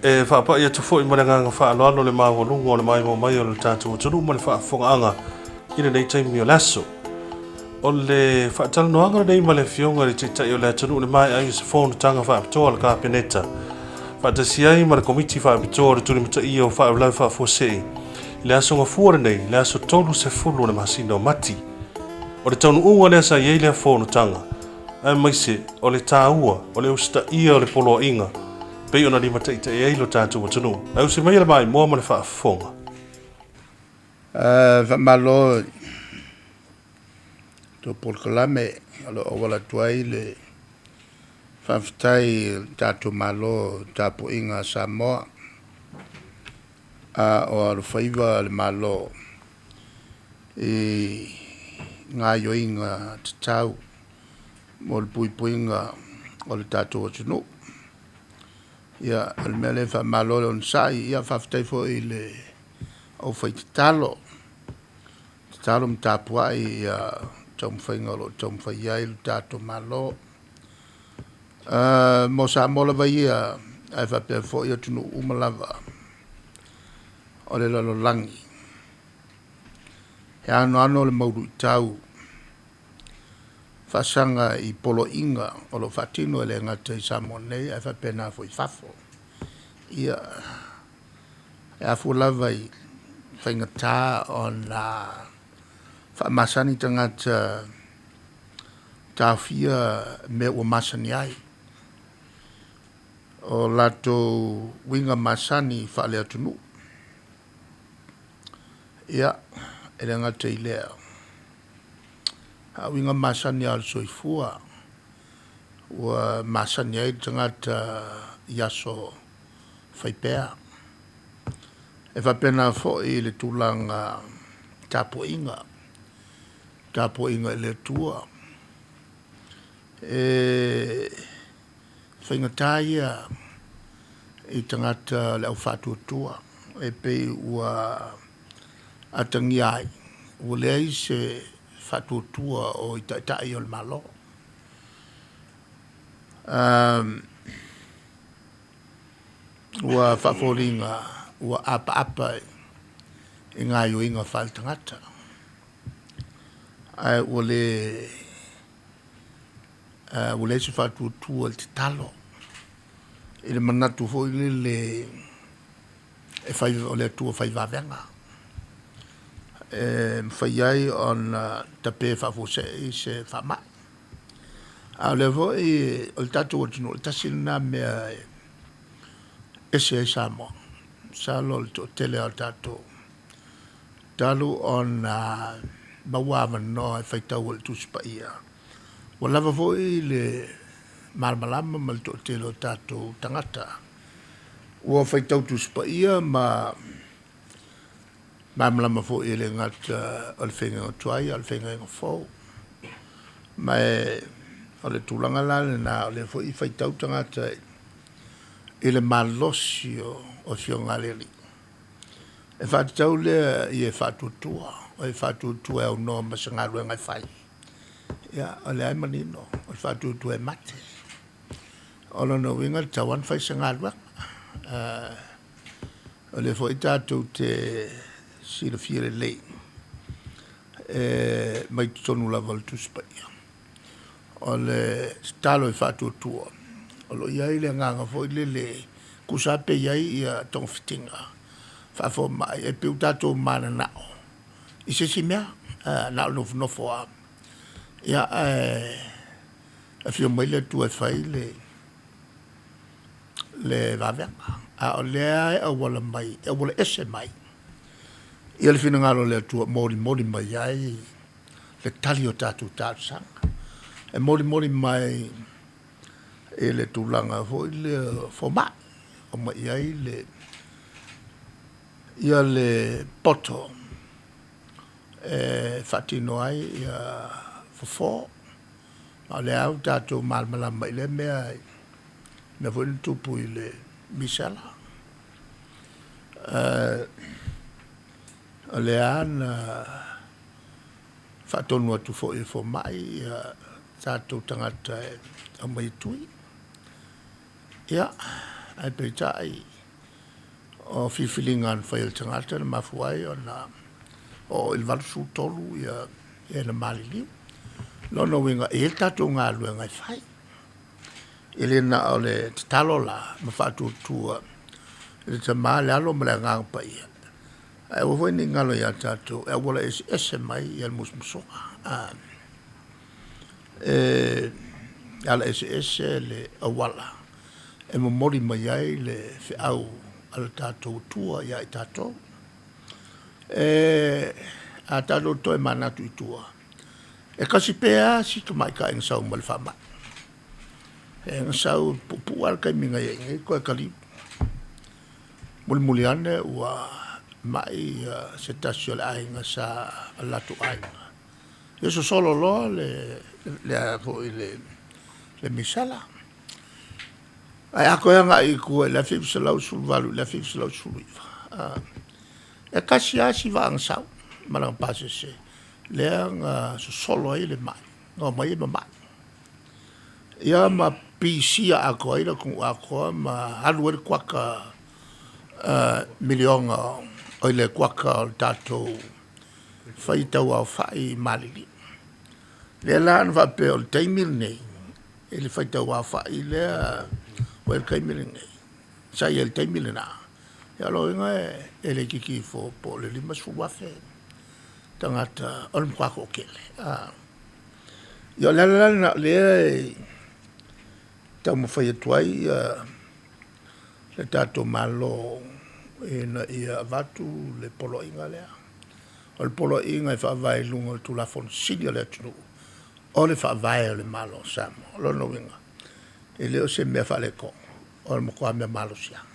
E faapai atu foi ma le agaga faaaloalo le maualuga o le maimoa mai o le tatou atunuu ma le faafofogaaga i lenei taimi o le aso. O le faatalanoaga lenei ma le Afioga i le Taitai o le atunuu i le maea ai o se fonotaga faapitoa a le Kapeneta faatasi ai ma le Komiti Faapitoa o le Tulimataia o Faalavelave Faafuasei i le aso Gafua lenei, le aso 30 o le masina o Mati. O le taunuuga lea sa i ai lea fonotaga, aemaise o le taua o le usitaia o le poloaiga pei ona limataitaia ai lo tatou atunuu. Ae usi maia le maimoa ma le faafofoga. Faamalo i tou polokalame o lo o auala atu ai le faafetai i le tatou Malo i le tapuaiga a Samoa a o alofaiva le Malo i gaoioiga tatau mo le puipuiga o le tatou atunuu. Ia, o le mea lea e faamalo le onosai, ia faafetai foi i le aufaitatalo, tatalo ma tapuai ia taumafaiga o lo o taumafai ai le tatou Malo. Mo Samoa lava ia, ae faapea foi atunuu uma lava o le lalolagi, e anoano le mau luitau faasaga i poloaiga o lo o faatino e le gata i Samoa nei ae faapena foi i fafo. Ia, e afua lava i faigata ona faamasani tagata taofia mea ua masani ai, o latou uiga masani faale-atunuu. Ia, e le gata i lea, a o uiga masani lava o le soifua ua masani ai le tagata i aso fai pea. E faapena foi i le tulaga tapuaiga, tapuaiga i le Atua. E faigata ia i tagata o le au faatuatua, e pei ua atagia ai ua leai se faatuatua o i Taitai o le Malo. Ua faafoliga ua apaapa i gaoioiga faale-tagata, ae ua le ua leai se faatuatua i le tatalo, i le manatu foi lele e fai, o le Atua fai vavega, e mafai ai ona tape faafuasei se faamai. A o lea foi o le tatou atunuu, o le tasi lena mea e ese ai Samoa. Masalo o le toatele lava o tatou talu ona maua avanoa e faitau ai i le Tusi Paia, ua lava foi le malamalama ma le toatele o tatou tagata ua faitau Tusi Paia ma malamalama foi e le gata o le faiga tuai a o le faiga fou. Ma e o le tulaga la lena, o lea foi e faitau tagata i le malosi o afioga a le Alii. E faatatau lea i e faatuatua, o e faatuatua e aunoa ma se galuega e fai. Ia, o lea lava e manino, o le faatuatua e mate. O lona uiga e tatau lava ona fai se galuega. O lea foi tatou te silafia lelei, e mai totonu lava o le Tusi Paia, o le tatalo e faatuatua, o lo o i ai le agaga foi lele, tusa lava pe i ai togafitiga faafomai, e pei ua tatou mananao i se isi mea, na o le nofonofo lava, ia ae afio mai le Atua e fai le vavega. A o lea lava e auala mai, e auala ese mai ia le finagalo o le Atua e molimoli mai ai le tali o tatou talosaga. E molimoli mai i le tulaga foi lea o fomai, aumai i ai le ia le poto e faatino ai fofo. Ma o lea lava ua tatou malamalama i lea mea i le mea foi lea na tupu i le misela. O lea lava na faatonu atu foi e fomai tatou tagata e aumai e tui. Ia, ae peitai O filifiliga na fai e le tagata na mafua ai ona oo i le 83 ia e na maliliu. Lona uiga e i ai le tatou galuega e fai. E le na o le tatalo la ma faatuatua i le Tama, le Alo ma le Agaga Paia, ae aua foi ne i galo ia tatou e auala eseese mai ia le musumusuga. E ala eseese le auala e momoli mai ai le feau a le tatou Atua ia i tatou. E a tatou toe manatu i tua, e tasi pea lava si tamaitai na sau ma le faamai. E na sau puupuu lava le taimi na i ai nei toe kaliu. Mulimuli ane ua mai se tasi o le aiga sa o le latou aiga. Ia sosolo loa le le a foi le le misela. Ae a toe agai i tua i le 1918 i le 1919, e tasi lava si vaa na sau ma lana pasese lea na sosolo ai le mai, na omai ai ma mai. Ia ma pisia atoa ai le atunuu atoa ma alu ai le kuata miliona oi le kuata o le tatou faitauaofai malilie. Lea la na faapea o le taimi lenei i le faitauaofai lea ua i ai le taimi lenei, sa i ai i le taimi lena, ia o lona uiga e le itiiti ifo po o le 50,000 tagata o le matua toatele. Ia o le ala la lena o lea e taumafai atu ai ia le tatou Malo ina ia avatu le poloaiga lea. O le poloaiga e faavae i luga o le Tulafono Sili a le atunuu, o le Faavae o le Malo o Samoa. O lona uiga, e le o se mea faaletonu, o le matua mea malosi lava.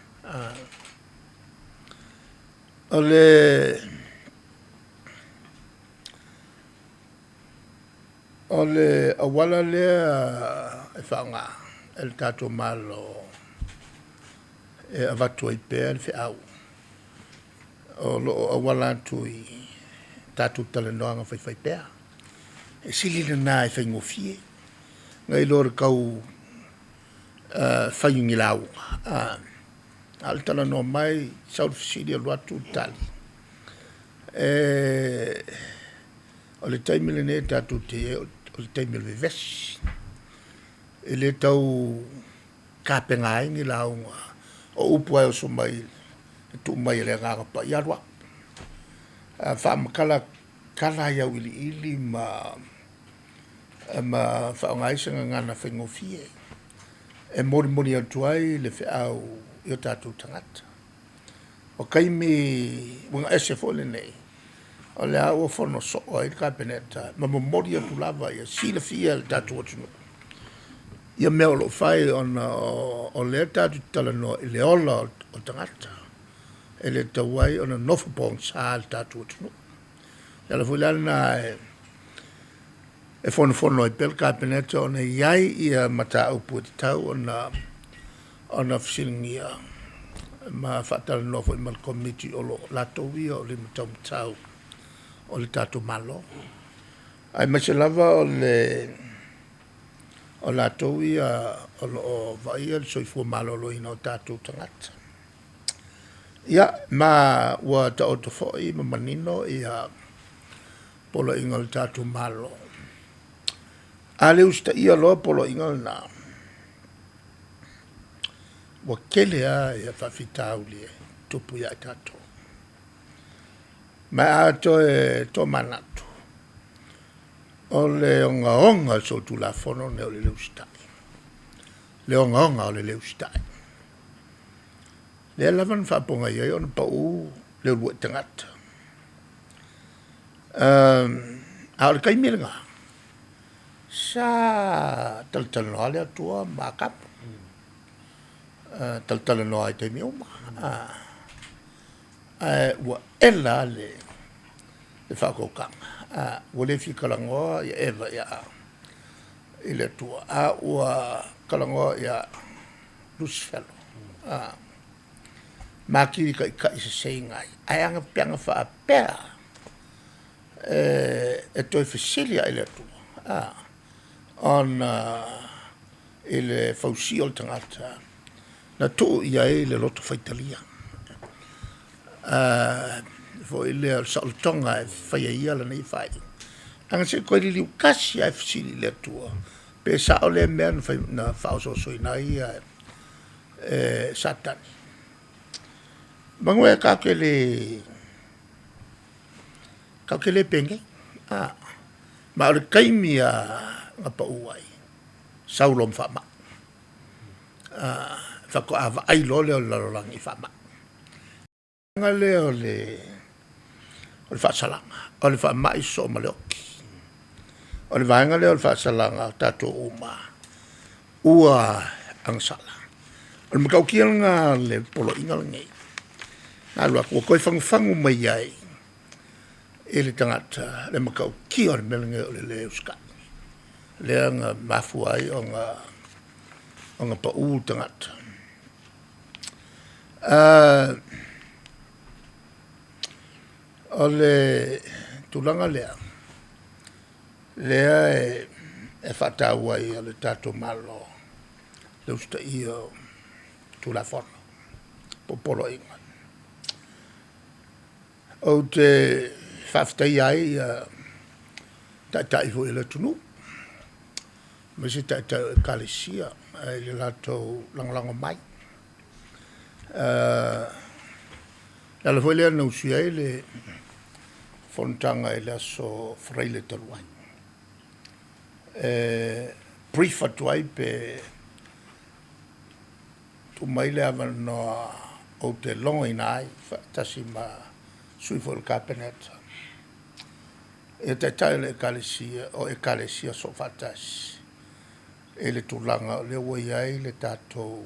O le auala lea e faaaoga e le tatou Malo e avatu ai pea le feau, o lo o auala atu i tatou talanoaga faifaipea. E sili lena e faigofie nai lo le tau fai o ni lauga, a o le talanoa mai, sau le fesili alu atu le tali. O le taimi lenei tatou te i ai o le taimi o le vevesi, e le tau tapena ai ni lauga, o upu lava e oso mai e tuu mai e le Agaga Paia, alu alu. A faamatala tala ai auiliili ma faaaoga ai se gagana faigofie e molimoli atu ai le feau i o tatou tagata. O taimi uiga ese foi lenei, o lea ua fono soo ai le Kapeneta ma momoli atu lava ia silafia e le tatou atunuu ia mea o lo o fai ona o lea tatou te talanoa i le ola o tagata. E le tatau ai ona nofo pogisa le tatou atunuu. O le ala foi la lena e fonofono ai pea le Kapeneta ona e i ai ia mataupu e tatau ona fesiligia ma faatalanoa foi ma le Komiti o lo o latou ia o lima taumatau o le tatou Malo, aemaise lava o le o latou ia o lo o vaaia le soifua maloloina o tatou tagata. Ia, ma ua taoto foi ma manino ia poloaiga o le tatou Malo. A le usitaia loa poloaiga lena, ua tele lava ia faafitauli e tupu ia i tatou. Ma a toe tomanatu, o le ogaoga o le solitulafono lenei o le le usitai, le ogaoga o le le usitai. Lea lava na faapogai ai ona pau le uluai tagata. A o le taimi lena, sa talatalanoa le Atua ma Atamu, talatalanoa i taimi uma, ae ua ela lava le faautautaga, ua le fia talanoa ia Eva i le Atua, a ua talanoa ia Lusifelo, ma atili taitaiseseina ai. Ae a pe ana faapea e toe fesili lava i le Atua, ona i le fausia o le tagata, na tuu i ai le loto faitalia. Foi lea o le saolotoga e fai ai ia lana ia faaiuga. Leaga se i toe liliu tasi lava e fesili i le Atua pe sao lea mea na fai na faaosoosoina ai ia e Satani. Manu e tatou te le penei, ma o le taimi lava na pau ai, sau loa ma faamai. Faatoa vaai loa lea o le lalolagi i faamai. O le vaega lea o le faasalaga, o le faamai sosoo ma le oti. O le vaega lea o le faasalaga o tatou uma ua agasala. O le matautia lena o le poloaiga lenei, na alu atu ua toe fagufagu mai ai i le tagata le matautia o le mea lenei o le le usitai, lea na mafua ai ona pau tagata. O le tulaga lea, lea e faataua ai e le tatou Malo le usitaia o Tulafono po o poloaiga. Ou te faafetaia ai ia taitai foi o le atunuu, aemaise taitai o Ekalesia i le latou lagolago mai. O le ala foi lea na usuia ai le fonotaga i le aso Faraile talu ai, e brief atu ai pe tuu mai le avanoa ou te logoina ai faatasi ma sui foi o le Kapeneta ia Taitai o le Ekalesia, o Ekalesia Soofaatasi i le tulaga o lea ua i ai le tatou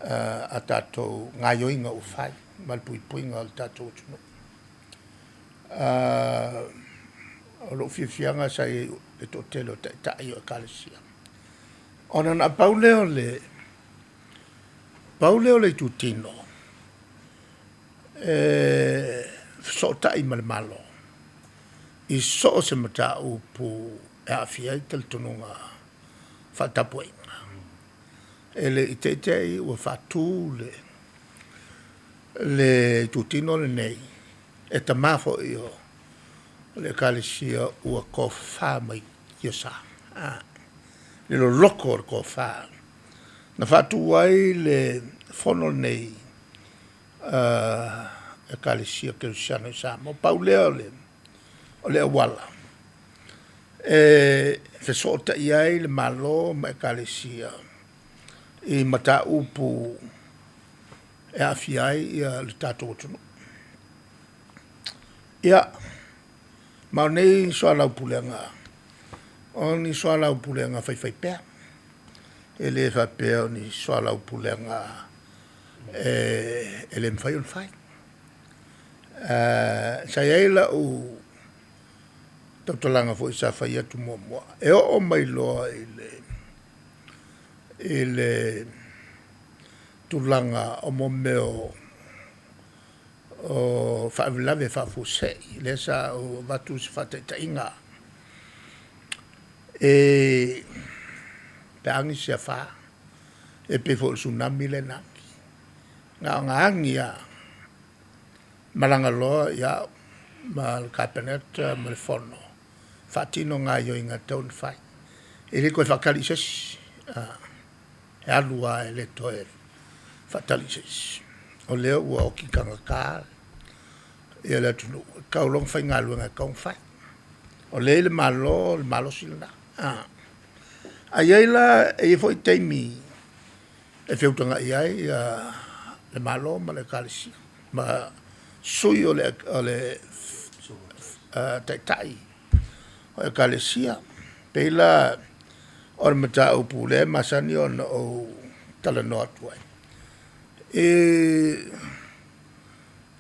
a tatou gaioiga ua fai ma le puipuiga o le tatou atunuu. O lou fiafiaga sa i ai i le toatele o Taitai o Ekalesia, ona na o le pau lea o le pau lea o le itutino e fesootai ma le Malo i so o se mataupu e aafia ai talitonuga faatapuaiga. E le i te'i te'i ua faatu le itutino lenei, e tama foi o le Ekalesia ua tofafa mai tiasa le loloto o le tofa na faatu ai le fono lenei a Ekalesia Kerisiano i Samoa. Pau lea o le auala e fesootai ai le Malo ma Ekalesia i mataupu e aafia ai le tatou atunuu. Ia, ma o nei soalaupulega, o ni soalaupulega faifaipea, e le faapea o ni soalaupulega e le mafai ona fai. Sa i ai lau tautalaga foi sa fai atu muamua, e oo mai loa i le tulaga o mo mea o faalavelave faafuasei, lea sa ou avatu se faataitaiga, pe a agi se afa, e pei foi o le Tsunami lea na agi. Na ona agi lava malaga loa au ma le Kapeneta ma le fono, faatino gaioiga e tatau ona fai. E le toe faatali i se isi, e alu lava e le toe faatali i se isi. O lea ua oti tagata ia le atunuu, e tatau loa ona fai galuega e tatau ona fai. O lea e i le Malo le malosi lena. Ae i ai la, e i ai foi taimi e feutagai ai le Malo ma le Ekalesia ma sui o le Taitai o Ekalesia. E pei la o le mataupu lea e masani ona ou talanoa atu ai, i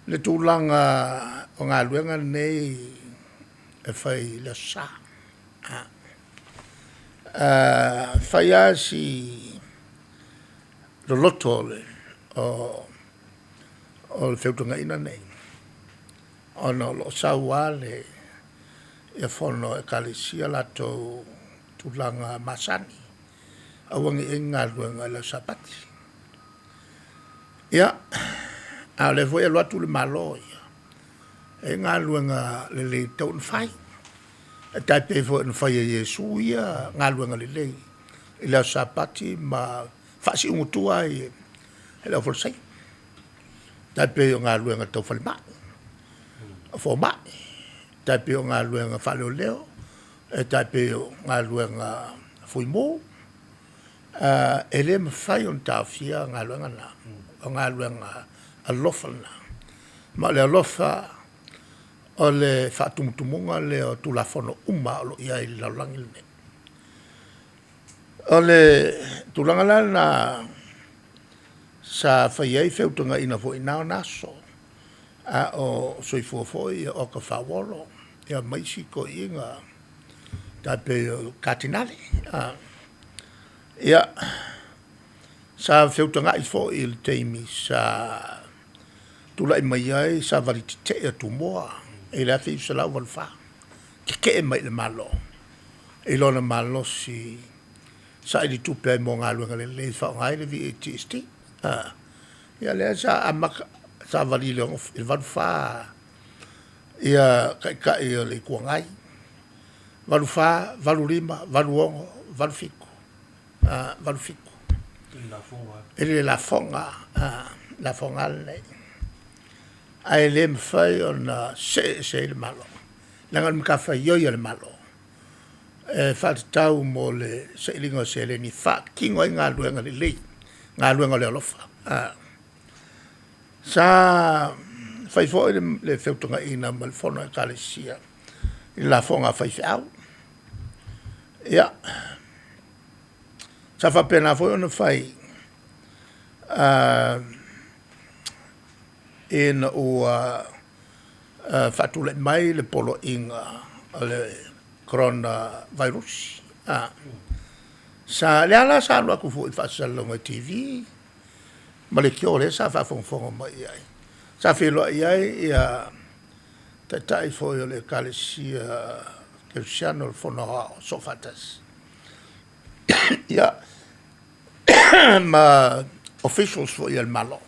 le tulaga o galuega nei e fai i le Aso Sa. E fai lava si loloto o le feutagaiga nei, ona o lo o sau lava le fono a Ekalesia latou tulaga masani, aua ne i i ai ni galuega i le aso Sapati. Ia, A o lea foi e alu atu le Malo ia, e galuega lelei e tatau ona fai. E tai pei foi ona fai e Iesu ia galuega lelei i le aso Sapati ma faasiugatua ai e le aufalesaio. Tai pei o galuega tau falemai, o fomai, tai pei o galuega faaleoleo, e tai pei o galuega fuimu. E le mafai ona taofia galuega na, o galuega alofa na. Ma o le alofa o le faatumutumuga lea o Tulafono uma lava o lo o i ai i le lalolagi lenei. O le tulaga la lena sa fai ai feutagaiga foi i na ona aso, a o soifua foi Oka Fauolo ia ma isi toeaiina tai pei o Katinale. Ia, sa feutagai foi i le taimi sa tulai mai ai savali tetee a Tumua i le 1984, tetee mai i le Malo i lona malosi saili tupe ai mo galuega lelei e faaaoga ai le VAGST. Ia lea sa amata, savali i le 1984 ia Taitai o le Itu Agai, 1984, 1985, 1986, 1987 i le lafoga, lafoga lava lenei. Ae le mafai ona see ese ai le Malo, leaga o le matafaioi a le Malo, e faatatau mo le sailiga o seleni e faatino ai galuega lelei, galuega o le alofa. Sa fai foi le feutagaiga ma le fono a Ekalesia i lafoga a faifeau. Ia, sa faapena foi ona fai ina ua faatulai mai le Poloaiga o le Corona Vairusi. Sa, lea la sa alu atu foi i faasalalauga i le TV ma leitio lea sa faafogafoga mai i ai. Sa feiloai ai ia Taitai foi o le Ekalesia Kerisiano o le Fono Aoao Soofaatasi, ia ma officials foi a le Malo,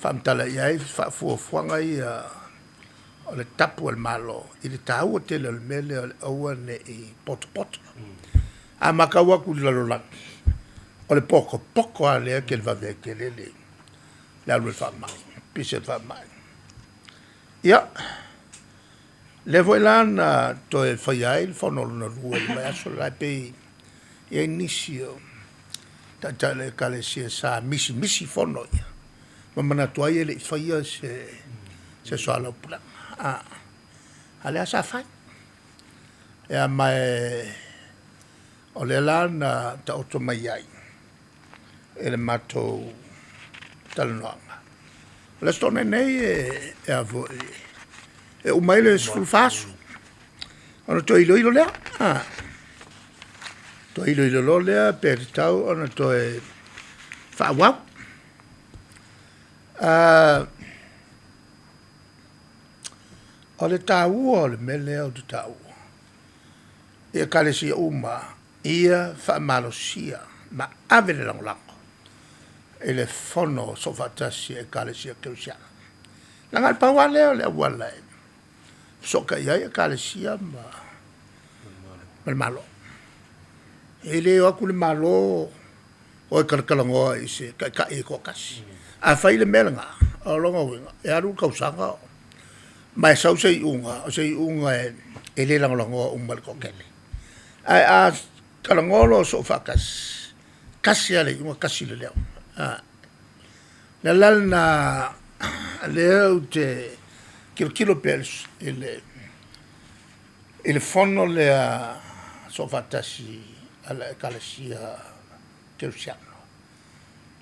faamatala i ai fuafuaga ia o le tapu a le Malo i le taua tele o le mea lea o le aua ne i potopoto. A matau atu i le lalolagi, o le potopoto lava lea e televave ai tele le alu o le faamai, pisi o le faamai. Ia, lea foi la na toe faia ai le fono lona lua i le vaiaso le la, pei e i ai nisi o taitai o le Ekalesia sa misimisi fono ia, ma manatu ai e le i faia se soalaupulega, a o lea sa fai. Ia ma o lea la na taoto mai ai i le matou talanoaga. O le Aso Toonai nei e uma ai le 14 aso, ona toe iloilo lea, toe iloilo loa lea pe tatau ona toe faaauau. O le taua o le mea lea ou te taua, i Ekalesia uma lava, ia faamalosia ma ave le lagolago i le fono soofaatasi a Ekalesia Kerisiano. Leaga na o le pau lava lea o le auala e fesootai ai Ekalesia ma le Malo. E le o atu le Malo o e talatalanoa i se taitai e toatasi. A fai le mea lena, o lona uiga, e alu le tausaga ma e sau se iuga, o se iuga e le lagolagoa uma e le toatele. Ae a talanoa loa soofaatasi, tasi lava le iuga tasi le leo. O le ala lena o lea ou te tilotilo pea i le fono lea soofaatasi a le Ekalesia Kerisiano,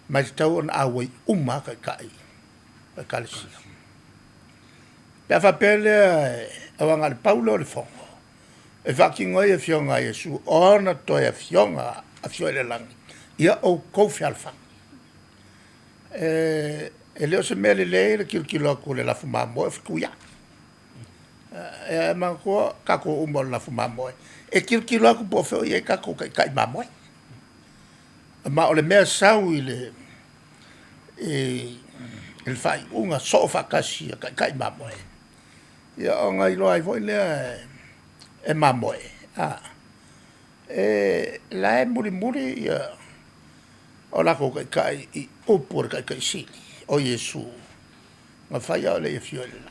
ma e tatau ona auai uma lava taitai o Ekalesia. Pe a faapea lea aua na o le pau lea o le fono e faatino ai afioga a Iesu, o ana toe afioga, afio ai i le lagi, ia outou fealofani. E le o se mea lelei le tilotilo atu o le lafu mamoe o fetuiai. E manatua o tatou uma o le lafu mamoe, e tilotilo atu po o fea o i ai tatou taitai mamoe. Ma o le mea e sau i le i le faaiuga soo faatasi a taitai mamoe, ia ona iloa ai foi lea e mamoe, a, e la e mulimuli ia o latou taitai i upu a le Taitai Sili o Iesu na fai a o le i afio i le lagi.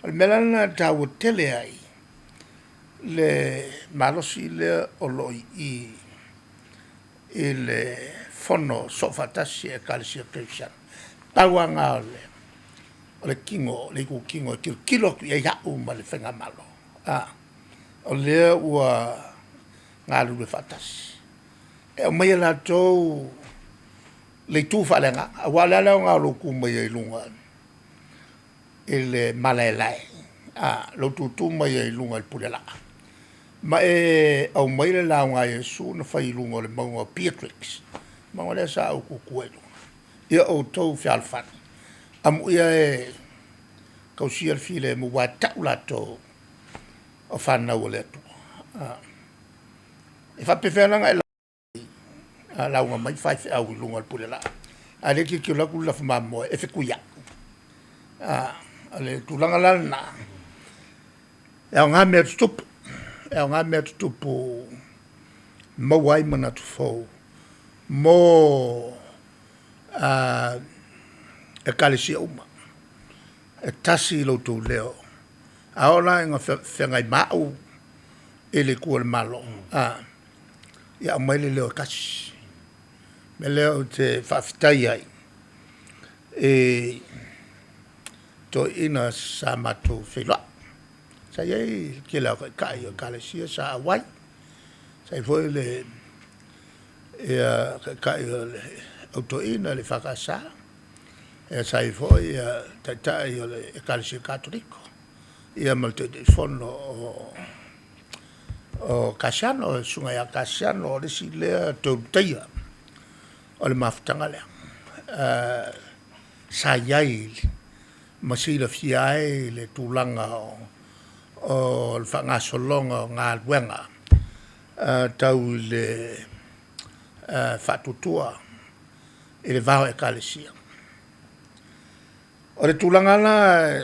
O le mea la lena e taua tele ai le malosi lea o lo o i i i le Fono Soofaatasi a Ekalesia Kerisiano. Pau lava lena o le o le tino, le itutino e tilotilo atu i ai au ma le Faigamalo, o lea ua galulue faatasi. E aumai e latou le itu faale-agaga, aua o le a le aoga o lou tu mai ai i luga i le malaelae lou tutu mai ai i luga i le pulelaa ma e aumai le lauga a Iesu na fai i luga o le mauga o Beatrix, mauga lea sa ou tutu ai i luga, ia outou fealofani, amuia e tausia le filemu aua e tau latou o fanau a le Atua. E faapefea la ona e lauga mai faifeau i luga o le pulelaa, a o lea e tilotilo atu le lafu mamoe e fetuiai. O le tulaga la lena, e aoga mea tutupu, e aoga mea tutupu e maua ai manatu fou mo Ekalesia uma. E tasi lo outou leo, a oo la ina feagai ma au i le itu a le Malo, ia aumai le leo e tasi. O le mea lea ou te faafetai ai i toeaiina sa matou feiloai, sa i ai le tele o taitai o Ekalesia sa auai, sa i ai foi le taitai o le Au Toeaina o le EFKS, ia sa i ai foi taitai o le Ekalesia Katoliko, ia ma le Taitaifono o Kasiano, le Susuga ia Kasiano o le isi lea toe Ulutaia o le mafutaga lea, sa i ai ma silafia ai le tulaga o le faagasologa o galuega tau i le faatuatua i le va o Ekalesia. O le tulaga la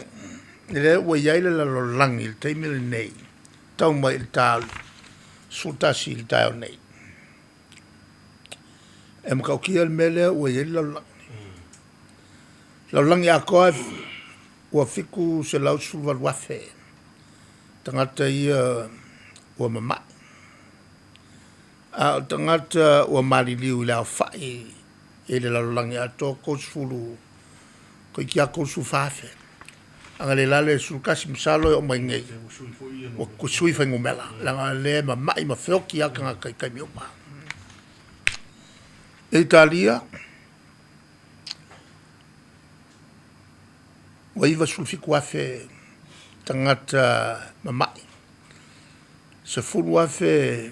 lea ua i ai le lalolagi i le taimi lenei, tau mai i le ta o le 11:00 i le taeao nei, e matautia le mea lea ua i ai le lalolagi. O le lalolagi atoa ua 718,000 tagata ia ua mamai, a o tagata ua maliliu i le aofai i le lalolagi atoa, 30 toeitiiti lava 34,000. Analeila i le 11 masalo e oo mai nei ua sui fuainumera leaga o lea e mamai ma feoti lava tagata i taimi uma. Italia, ua 97,000 tagata mamai, 10,000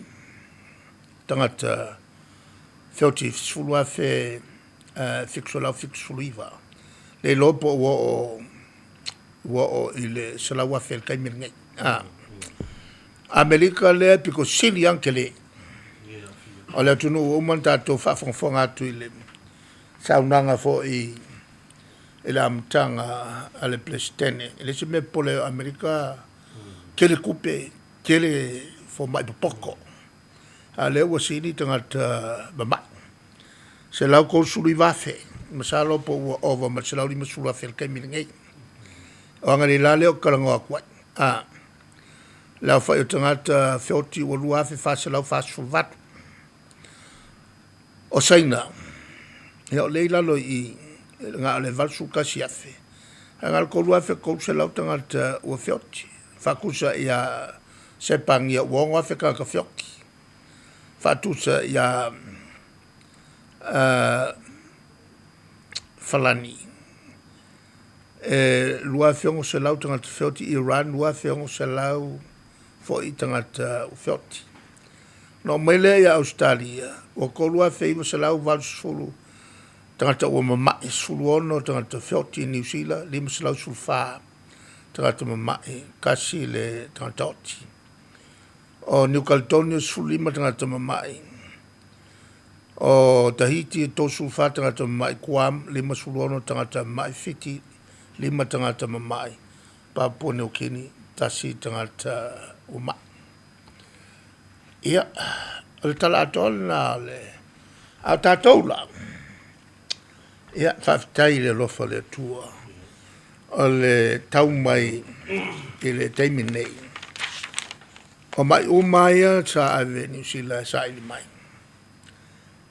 tagata feoti, 10,779. Le iloa po ua oo i le 100,000 i le taimi lenei. Amerika lea e pito sili lava ona tele, o le atunuu ua uma ona tatou faafogafoga atu i le saunoaga foi i le amataga a le Peresetene. E leai se mea e popole ai o Amerika, tele tupe, tele fomai popoto, a o lea ua sili tagata mamai, 139,000, masalo po ua ova ma le 150,000 i le taimi lenei. O analeila lea ou te talanoa atu ai le aofai o tagata feoti ua 2,448. O Saina, ia o lea e i lalo i i na o le 81,000 ae na o le 3,300 tagata ua feoti, faatusa ia Sepania ua 6,000 tagata feoti, faatusa ia Falani e 2,600 tagata feoti, Iran 2,600 foi tagata ua feoti. Ona oo mai lea ia Ausetalia, ua 3,980 tagata ua mamai, 16 tagata feoti. Niu Sila, 514 tagata mamai, tasi le tagata oti. O Niu Kaletonia, 15 tagata mamai. O Tahiti e 34 tagata mamai, Guam 56 tagata mamai, Fiti 5 tagata mamai, Papua New Guinea 1 tagata ua mai. Ia, o le tala atoa lena o le... A o tatou la, ia, faafetai i le alofa o le Atua o le tau mai i le taimi nei. O mai uma ia sa ave i Niu Sila e saili mai,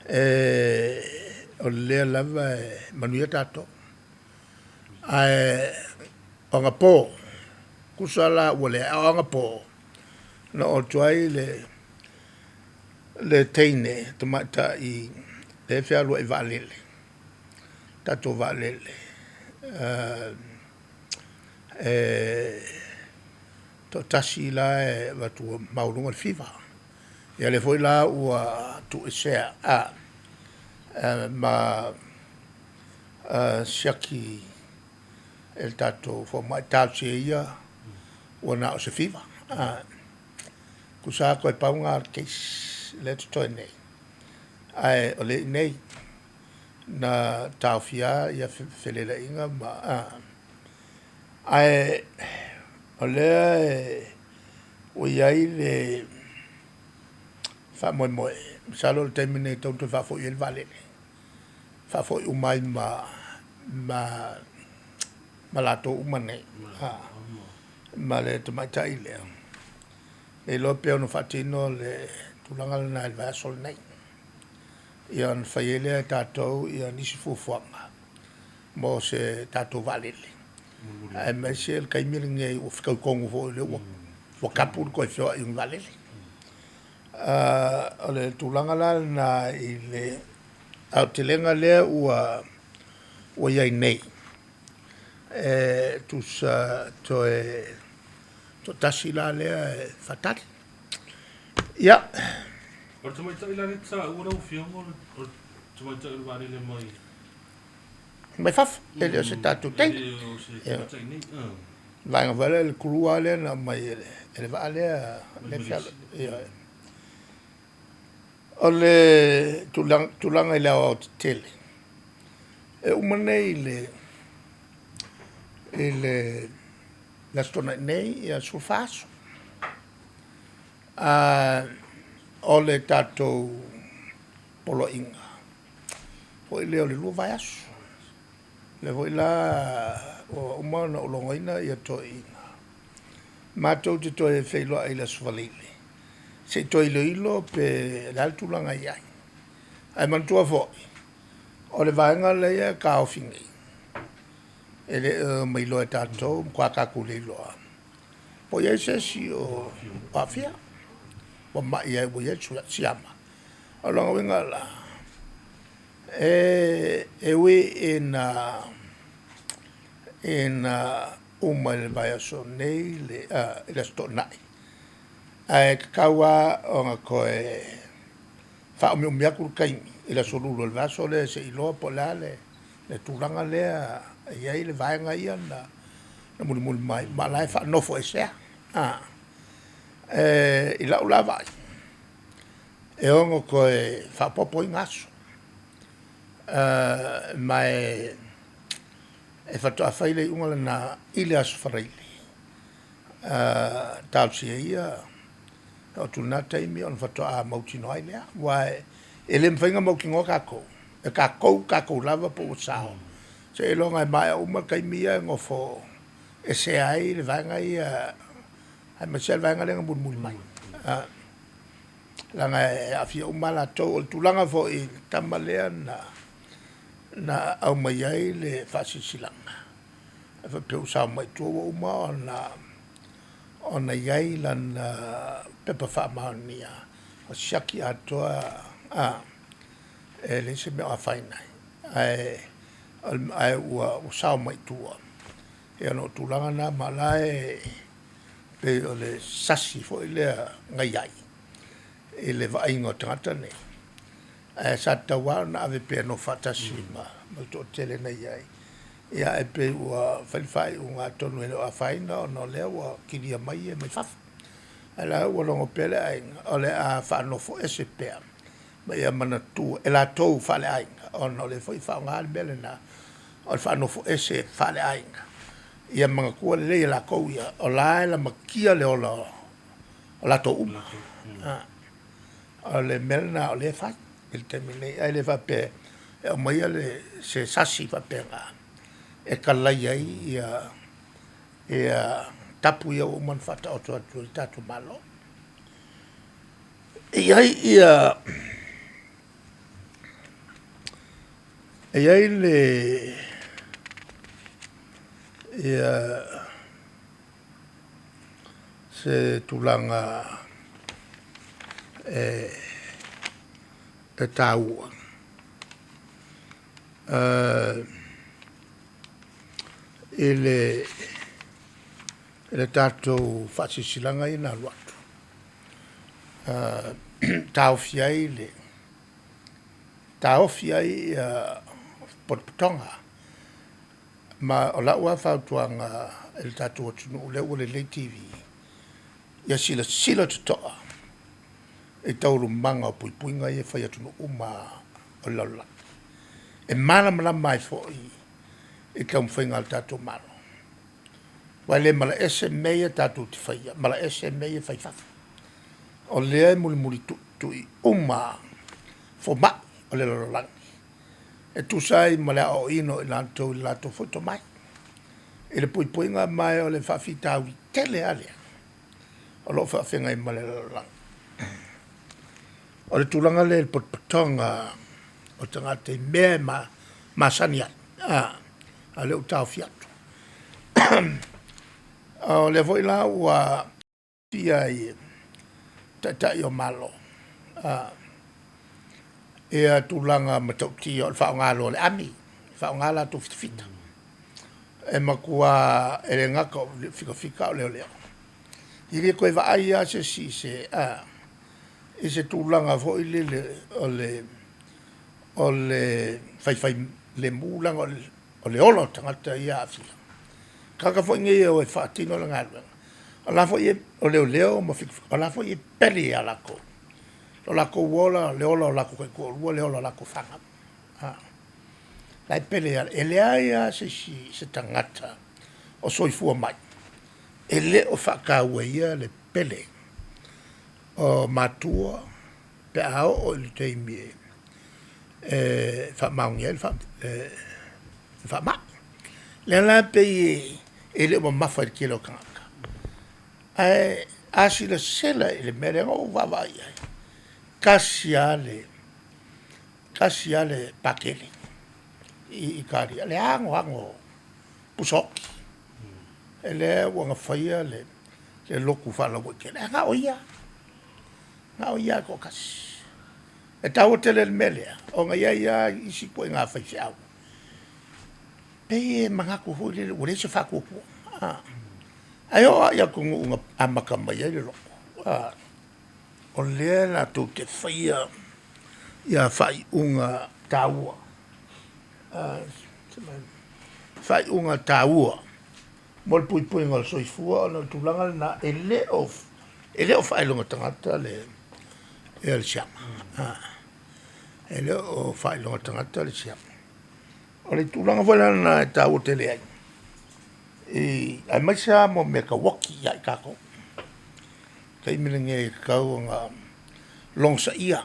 e, o lea lava e manuia tatou. Ae o agapo, tusa la ua leai, a o agapo, na oo atu ai le le teine tamaitai lea e fealuai vaalele, tatou vaalele, e toatasi la e avatu ua maualuga le fiva. Ia lea foi la ua tuuesea ma siaki e le tatou fomai, talosia ia ua na o se fiva. Tusa lava toe pau lena o le case lea e totoe nei, ae o lea e i inei na taofia ia felelaiga ma ae o lea e ua i ai le faamoemoe, masalo o le taimi lenei e tatau ona toe faafoi ai le vaalele, faafoi uma ai ma latou uma nei, ma le tamaitai lea. Le iloa pe ono faatino le tulaga lena i le vaiaso lenei. Ia ona fai ai lea e tatou ia nisi fuafuaga mo se tatou vaalele, aemaise le taimi lenei ua fetau tonu foi o lea ua tapu le toe feoai o ni vaalele. O le tulaga la lena i le aotelega lea ua i ai nei, e tusa toe toatasi la lea e faatali. Ia. O le tamaitai la lea e te taua lau Afioga, o le tamaitai o le vaalele mai mai fafo, e le o se tatou teine. E le o se tamaitai nei. Vaega foi lea, le crew lava lea na aumai e le vaa lea. Ioe. O le tulaga i le aoaotetele, e uma nei i le Aso Toonai nei, ia 14 aso. O le tatou poloaiga foi lea o le 2 vaiaso. O lea foi la ua uma ona ou logoina ia toeaiina, matou te toe feiloai i le Aso Faraile, se i toe iloilo pe o le a le tulaga e i ai. Ae manatua foi, o le vaega lea e taofi nei, e le o mailoa e tatou, matua tatou le iloa, po o i ai se isi o aafia, ua mai ai ua i ai le siama. O lona uiga la, e ui ina uma i le vaiaso nei, i le Aso Toonai, ae tatau lava ona toe faaumiumi atu le taimi i le Aso Lulu o le vaiaso lea se i iloa po o le a le tulaga lea e i ai le vaega ia na mulimuli mai, ma o la e faanofoesea. I lau la vaai, e ono toe faaopoopoina aso, ma e faatoa fai le iuga lena i le Aso Faraile. Talosia ia e oo atu i lena taimi ona faatoa mautinoa ai lea, aua e le mafai ona mautinoa tatou, e tatou tatou lava po ua sao, seiloga e maea uma taimi ia e nofo esea ai le vaega ia, aemaise lava le vaega lea na mulimuli mai, leaga e aafia uma lava latou. O le tulaga foi i le tama lea na aumai ai le faasilasilaga e faapea ua sao mai tua, ua uma ona i ai lana pepa faamaonia, ua siaki atoa, e leai se mea o afaina ai, ae ua sao mai tua. Ia ona o tulaga na, ma o la e pei o le sasi foi lea na i ai i le vaaiga o tagata nei, ae sa tatau lava ona ave pea e nofo faatasi ma le toatele na i ai, ia ae pei ua fai le faaiuga atonu e le o afaina ona o lea ua kilia mai ia mai fafo. Ae o la ua logo pea le aiga o le a faanofo ese pea. Ma ia manatua e latou faaleaiga, ona o lea foi e faaaoga le mea lena o le faanofoese faaleaiga, ia manatua lelei e latou ia, o la e lamatia le ola o latou uma. O le mea lena o lea e fai i le taimi nei, ae le faapea e aumaia le se sasi faapena e kalaia ai ia ia tapu ia ua uma ona faataoto atu e le tatou Malo. E i ai ia e i ai le ia se tulaga e taua i le tatou faasilasilaga ia na alu atu, taofi ai le taofi ai ia potopotoga. Ma o lau lava fautuaga i le tatou atunuu lea ua lelei TV, ia silasila totoa i taualumaga o puipuiga ia e fai e atunuu uma o le lalolagi, e malamalama ai foi i taumafaiga a le tatou Malo. Aua e le malaese mea ia tatou te faia, malaese mea ia e fai i fafo. O lea e mulimulitui uma lava fomai o le lalolagi e tusa ai ma le aoaoina o i latou i le latou foi tomai i le puipuiga, ma o le faafitauli tele lava lea o lo o faafeagai ma le lalolagi. O le tulaga lea i le potopotoga o tagata i mea e masani ai, a o lea ua taofi atu. O lea foi la ua aafia ai Taitai o Malo ia tulaga matautia o le faaaoga loa o le ami, faaaoga latou fitafita. E matua e le gata o fitafita a o leoleo. E le toe vaai lava se isi i se i se tulaga foi lele o le faifai lemu leaga o le ola o tagata ia e aafia. O tagata foi nei e o e faatino le galuega, o la foi e, o leoleo ma fitafita, o la foi e pele ia latou, o latou ola, le ola o latou taitoalua, le ola o latou fanau, la e pele ia, e leai lava se isi, se tagata o soifua mai e le o faataua e ia le pele o matua pe a oo i le taimi e faamaonia ai le faamai. O lea la e pei e le o mamafa i le tele o tagata, ae a silasila i le mea lea na ou vaavaai i ai, tasi lava le Patele i Italia, le anoano o pusa oti, lea ua na faia le lotu faalauaitele, ae na o ia, na o ia lava e toatasi. E taua tele le mea lea, ona e i ai lava isi ituaiga faifeau, pei e manatu foi lele ua leai se faatuatua, ae oo lava i atunuu na amata mai ai le lotu, o lea latou te faia ia faaiuga taua, faaiuga taua mo le puipuiga o le soifua ona o le tulaga lena, e le o faailoga tagata le siama. E le o faailoga tagata le siama. O le tulaga foi la lena e taua tele ai, aemaise lava mo mea tau oti ia i tatou. O le taimi lenei e tatau ona logosaia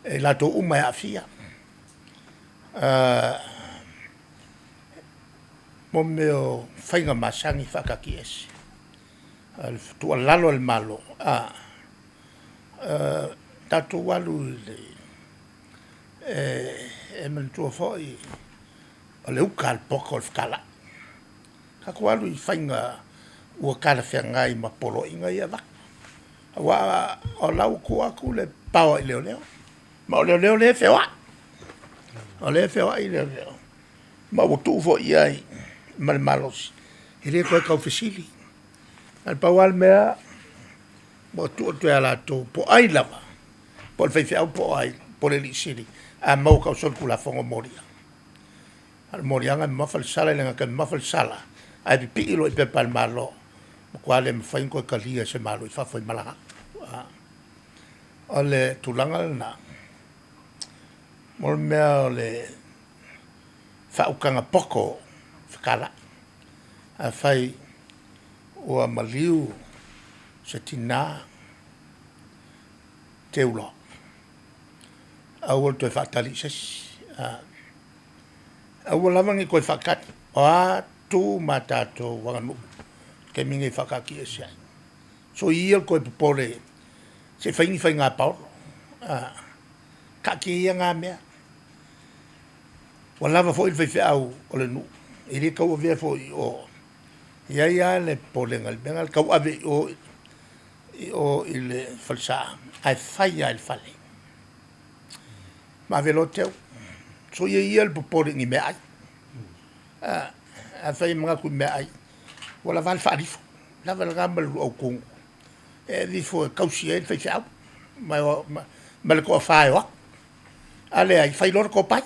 e i latou uma e aafia mo mea o faiga masani faataatiaese. A o le tuualalo a le Malo, tatou alu i le, e manatua foi o le uta a le poto o le fetalai. Tatou alu i faiga ua talafeagai ma poloaiga ia e avatu, aua o la ua tuu atu le power i leoleo, ma o leoleo lea e feoai, o lea e feoai leoleo, ma ua tuu foi i ai ma le malosi, e le toe tau fesili. Na o le pau lava le mea, ua tuu atu ia latou po o ai lava, po o le faifeau po o ai po o le alii sili, a maua ua tausolitulafono, molia. A o le moliaga e mamafa le sala, e le gata ina mamafa le sala, ae pipii loa i pepa a le Malo, matua le mafai ona toe talia e se Malo i fafo e malaga atu. O le tulaga lena, mo le mea o le faautaga poto fetalai. Afai ua maliu se tina, teu loa, aua le toe faatali i se isi. Aua lava ne i toe faatali, o a tu ma tatou aganuu i le taimi lenei e faataatiaese ai. Soia ia le toe popole se i fai ni faiga paolo, taatia ia na mea, ua lava foi le faifeau o le nuu, e le tauavea foi i o. E i ai lava le popolega i le mea lena o le tauave i o i le falesa, ae fai lava i le fale, ma ave loa teu. Soia ia le popole i ni meaai, afai e manatu i meaai, ua lava a le faalifo, lava lena ma le luau tunu e ave ifo e tausi ai le faifeau ma le toafa e o atu. A leai, fai loa le topai,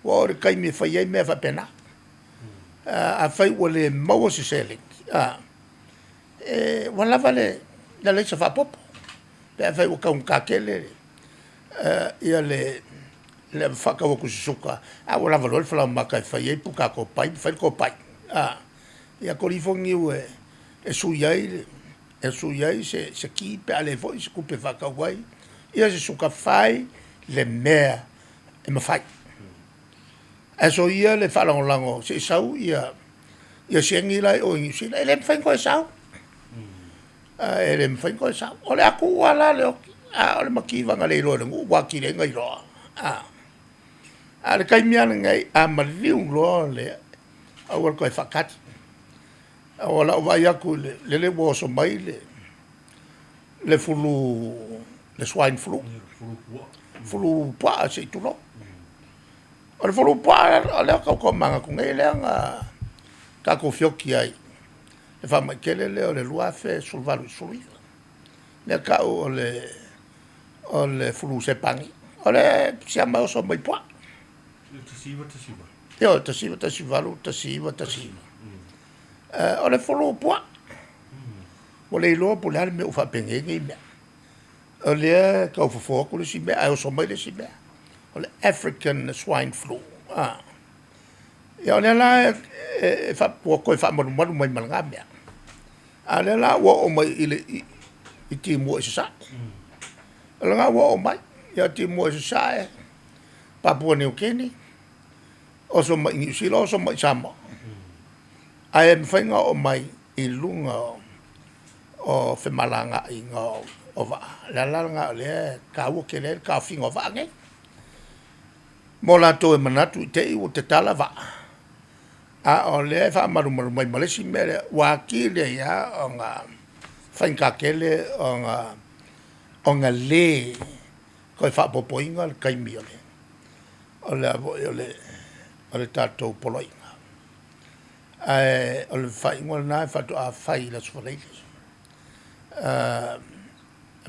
ua oo i le taimi e fai ai mea faapena. Afai ua le maua se seleni, ua lava le alaisa faaopoopo pe afai ua taugata tele ia le faatau atu o se suka, a ua lava loa le falaoamata e fai ai puta topai ma fai le topai. Ia koli ifo niu e sui ai se ki pe a leai foi se tupe e faatau ai ia se suka, fai le mea e mafai. Ae soia le faalagolago se i sau ia sieni la e i o i Niu Sila, e le mafai ona toe sau, e le mafai ona toe sau. O le a tuu lava la le oti, a o le mativa na le iloa e le nuu ua atili ai ona iloa. A o le taimi lava lenei, a maliu loa le, aua le toe faatali. Aua o lau vaai atu lele ua oso mai le flu, le swine flu, flu puaa se i tulou. O le flu puaa o lea e tau tomanatu nei lea na tatou feoti ai i le faamai tele lea o le 2018/2019, lea e tau o le flu Sepani, o le siama e oso mai puaa. Ioe, 1918, 1919. O le flu puaa, ua le iloa po o le a le mea ua faapenei ai nei mea. O lea e tau fofo atu le isi mea ae oso mai le isi mea, o le African Swine Flu. Ia o lea la ua toe faamalumalu mai ma lena mea, a o lea la ua oo mai i Timua i Sasae. O lena ua oo mai, ia Timua i Sasae, Papua Niu Kini, oso mai i Niu Sila, oso mai i Samoa. Ae mafai ona oo mai i luga o femalagaaiga o vaa. O le ala lena o lea e taua tele ai le taofiga o vaa nei. Mo latou e manatu i te i ua tatala vaa, a o lea e faamalumalu mai ma le isi mea lea, ua atili ai lava ona faigata tele ona le toe faaopoopoina le taimi o le a foi o le tatou Poloaiga. Ae o le faaiuga lena faatoa fai i le Aso Faraile,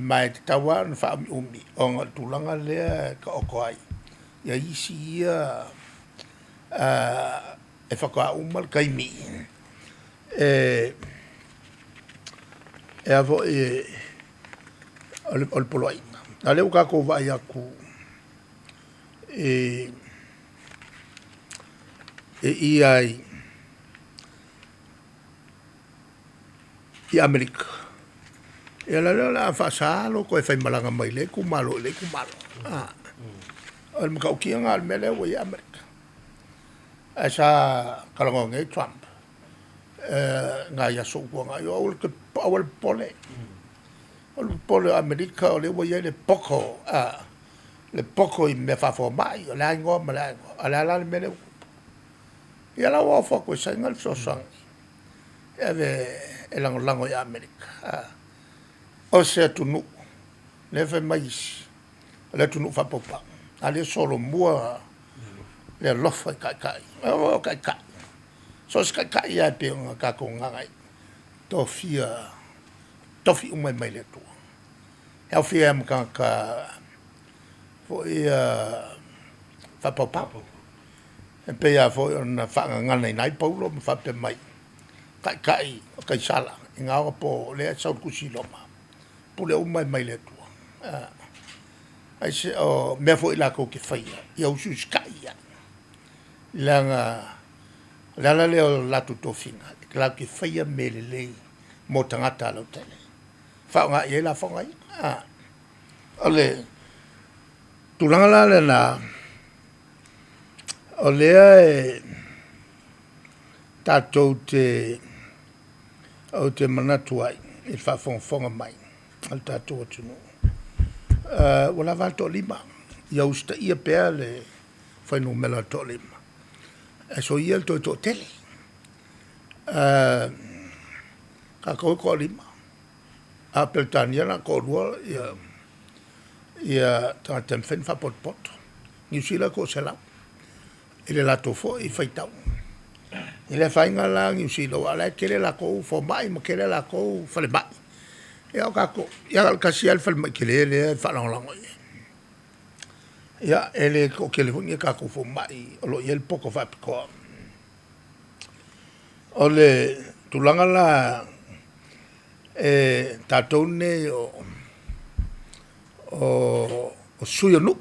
ma e tatau lava ona faaumiumi ona o le tulaga lea e taoto ai isi ia e faatoa uma le taimi e a foi o le poloaiga. A o lea ua tatou vaai atu i i lava i Amerika, ia o lea o le a faasa lou toe faimalaga mai lea itumalo i lea itumalo. O le matautia lena o le mea lea ua i ai Amerika. Ae sa talanoa nei Trump i nai aso ua tuanai, aua le popole, aua le popole o Amerika o lea ua i ai le poto, le poto i mea faafuamai, o le a igoa ma le a igoa, a o le a la le mea lea ua tupu? Ia la ua ofo atu e Saina le fesoasoani e ave e lagolago ia Amerika. O se atunuu, lea e fai mai isi, o le atunuu faapaupau, a lea e solomua le alofa i taitai, o taitai, so o se taitai lava e pei ona tatou gagana ai, tofia, tofi uma mai le Atua. E aofia ai ma tagata foi ia faapaupau. E pei lava foi ona faagaganaina ai Paulo ma faapea mai, taitai o Kaisara, i na ona po o lea e sau i le tusi i Roma, pule uma e mai le Atua. Aise o mea foi latou te faia, ia usiusitai i ai. Leaga o le ala lea o le latou tofiga, latou te faia mea lelei mo tagata lautele, faaaoga i ai lafoga ia. O le tulaga la lena, o lea e tatou te, ou te manatu ai i le faafogafoga mai a le tatou atunuu, ua lava a le toalima, ia usitaia pea le fuainumera toalima, ae soia le toe toatele. Tatou e toalima, a o Peretania na o le toalua tagata e mafai ona faapotopoto. Niu Sila e toaselau i le latou foi faitau. E le afaina la Niu Sila aua o la e tele a latou fomai ma tele a latou falemai. Ia o tatou, ia na o le tasi lava le falemai tele lea e faalagolago i ai. Ia, e le toatele foi ni a tatou fomai o lo o i ai le poto faapitoa. O le tulaga la e tatou nei o sui o nuu,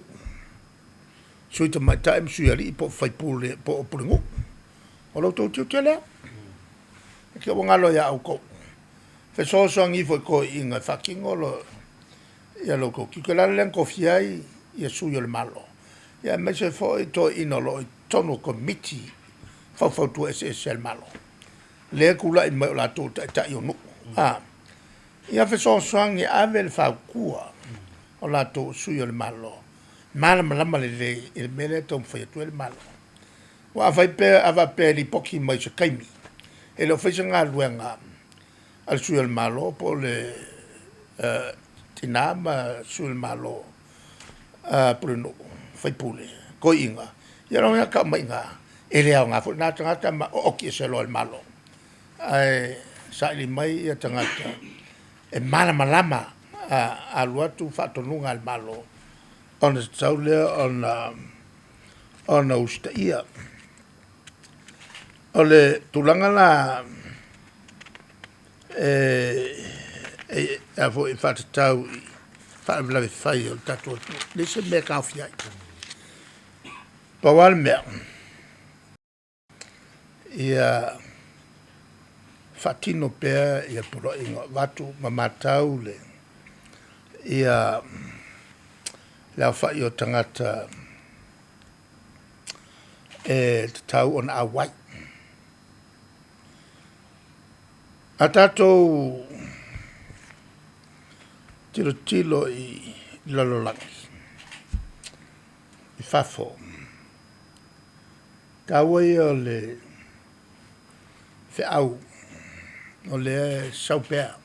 sui tamaitai ma sui alii po o faipule po o pulenuu, o lo outou tiute lea. Ne i te i ua galo ia outou, fesoasoani ifo i toeaiina e faatino lo outou tiute. O le ala lea na tofia ai ia sui o le Malo, ia aemaise foi toeaiina o lo o i totonu o Komiti faufautua eseese a le Malo, lea e tulai mai o latou o taitai o nuu, ia fesoasoani e ave le fautua o latou o sui o le Malo, malamalama lelei i le mea lea e taumafai atu ai le Malo. Aua afai pe a faapea e lipoti mai i se taimi e le o faia se galuega a le sui o le Malo po o le tina ma sui o le Malo, pulenuu, faipule, toeaiina, ia lona uiga e tau mai i ina, e le aoga foi lena tagata ma ooti ese loa e le Malo. Ae saili mai ia tagata e malamalama, a alu atu faatonuga a le Malo, ona tatau lea ona usitaia. O le tulaga la e faatatau i faalavelave fai o le tatou atunuu, e leai se mea e taofia ai. Pau lava le mea, ia faatino pea ia poloaiga o avatu ma matau le aofai o tagata e tatau ona auai. A tatou tilotilo i lalolagi i fafo, taua ia o le feau o lea e sau pea,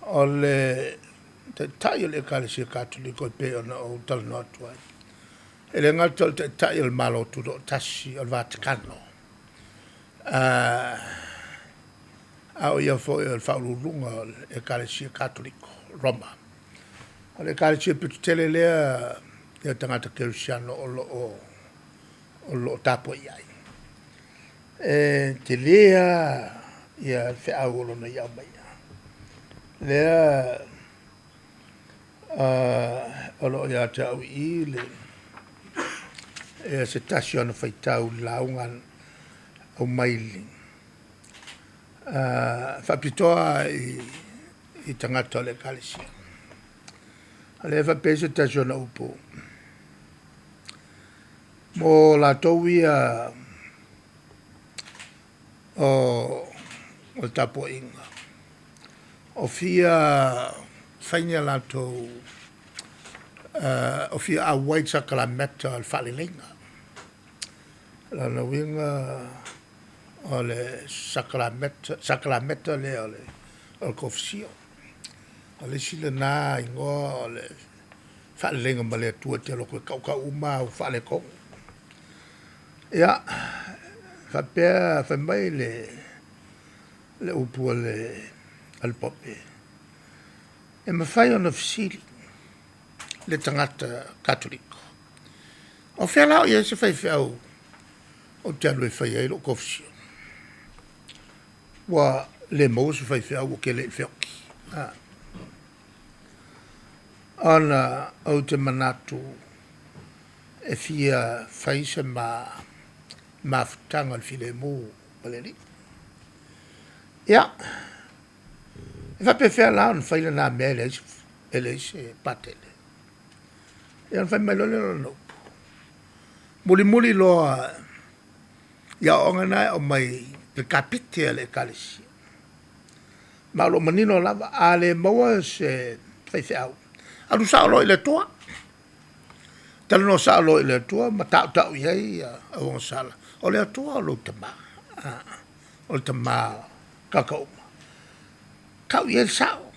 o le Taitai o le Ekalesia Katoliko e pei ona ou talanoa atu ai, e le gata o le Taitai o le Malo Tutoatasi o le Vatekano, a o ia foi o le Faauluuluga o le Ekalesia Katoliko Roma. O le Ekalesia pito tele lea ia tagata kerisiano o lo o tapuai ai. E tele lava le feau o lo o ia aumaia, lea o lo o ia te au i i le se tasi o ana faitau i le lauga aumai faapitoa lava i tagata o le Ekalesia. O lea e faapea ai se tasi o ana upu, mo latou ia o le tapuaiga, o fia fai ni a latou, o fia auai i le sakalameta o le faaleleiga. O lona uiga o le sakalameta lea o le tofusia. O le isi lena igoa o le faaleleiga ma le Atua e te alu atu e tautau uma au faaletonu. Ia, faapea fai mai le upu a le Pope, e mafai ona fesili le tagata Katoliko, o fea la o i ai se faifeau ou te alu e fai ai lou tofusia? Ua le maua se faifeau ua tele ina feoti. Ona ou te manatu e fia fai se ma mafutaga o le filemu ma le Alii. Ia, e faapefea la ona fai lena mea e leai se, e leai se Patele? Ia ona fai mai loa lea o lana upu, mulimuli loa i aoaoga na e aumai i le kapite a le Ekalesia, ma o lo o manino lava, a le maua se faifeau, alu sao loa i le Atua. Talanoa sao loa i le Atua ma tautau i ai au agasala, o le Atua o lou Tama, o le Tama o tagata uma. Tau i ai le sao,